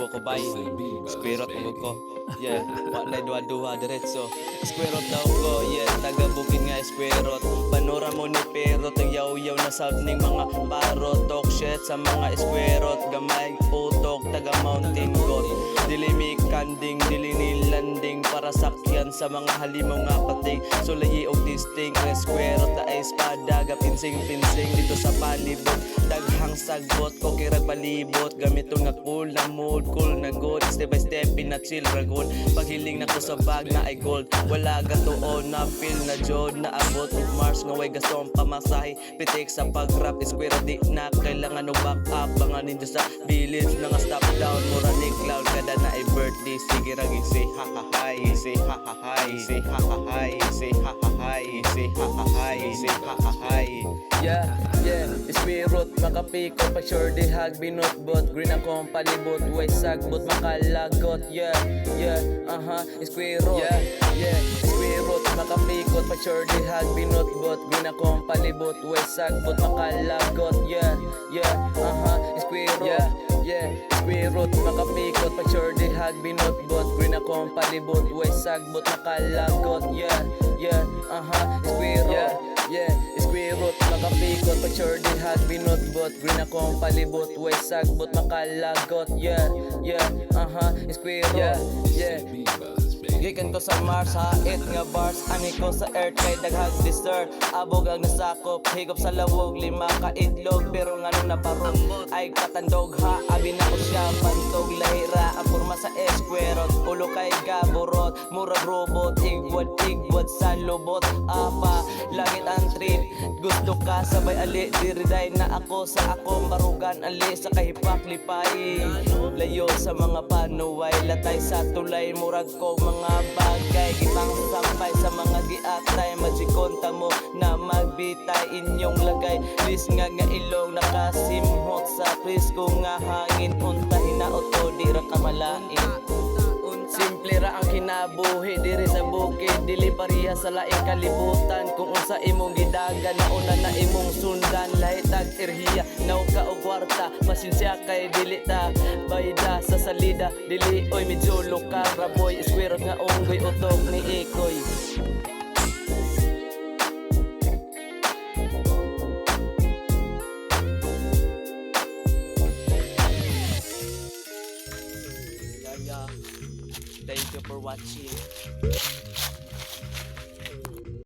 ko bay. Squirot mo ko. Yeah, wa na duha-duha, diretso. Squirot daw ko, yeah, taga bukid nga squirot. Panura mo ni Perot, ang yaw-yaw na sab ning mga parot. Talk shit sa mga squirot, gamay utok, taga Mountain Goat. Dili mi kanding, dili ni landing para sakyan sa mga halimaw nga pating. Sulayi og testing ang squirot na ay espada, gapinsing-pinsing dito sa palibot. Daghang sagot, okay rag palibot. Gamiton nga cool na mood, cool na good. Step by step, pina-chill ragon. Paghiling na ko sa bag na ay gold. Wala gatuon na feel na jod. Naabot og Mars nga way gastong pamasahe. Pitik sa pag-rap, square di na kailangan og back up. Mga ninja sa village na nga stop down. Mura ni cloud kada na ay birthday. Sige rag say ha ha hi, say ha ha hi, say ha ha hi, say ha ha hi, say ha ha hi, say ha ha hi. Yeah, squirot makapikot pag sure di hag binutbot. Green akong palibot, way sagbot makalagot. Yeah, aha, squirot. Yeah, squirot makapikot pag sure di hag binutbot. Green akong palibot, way sagbot makalagot. Yeah, aha, squirot. Yeah, squirot makapikot pag sure di hag binutbot. Green akong palibot, way sagbot makalagot. Yeah, aha, squirot. Yeah, squirot makapikot pag sure di hag binutbot. Green akong palibot, way sagbot makalagot. Yeah, aha, squirot. Yeah. Gikan ko sa Mars, hait nga bars. Ani ko sa Earth kay daghag dessert. Abog ang nasakop, higop sa lawog. Lima ka itlog, pero ngano naparot? Ay katandog ha, abi na ko siya pantog. Lahira ang porma sa esquerot. Ulo kay gaburot, murag robot. Igwad, igwad sa lubot. Apa, langit ang trip. Gusto ka sabay ali, diriday na ako sa akong barugan. Ali sa kahipak lipay. Layo sa mga panuway, latay sa tulay, murag ko mga bagay. Gipang sampay sa mga giatay, magikonta mo na magbitay inyong lagay. Lisnga nga ilong nakasimhot sa presko nga hangin. Unta hinaot ko, di ra ka malain. Simple ra ang kinabuhi diri sa bukid, dili pareha sa laing kalibutan. Kung unsa imong gidagan, nauna na imong sundan. Lahi tag erhiya, naw ka og kwarta. Pasensya kay dili ta bayda sa salida. Dili oy medyo lokal ra boy. Square nga unggoy utok ni Ikoy.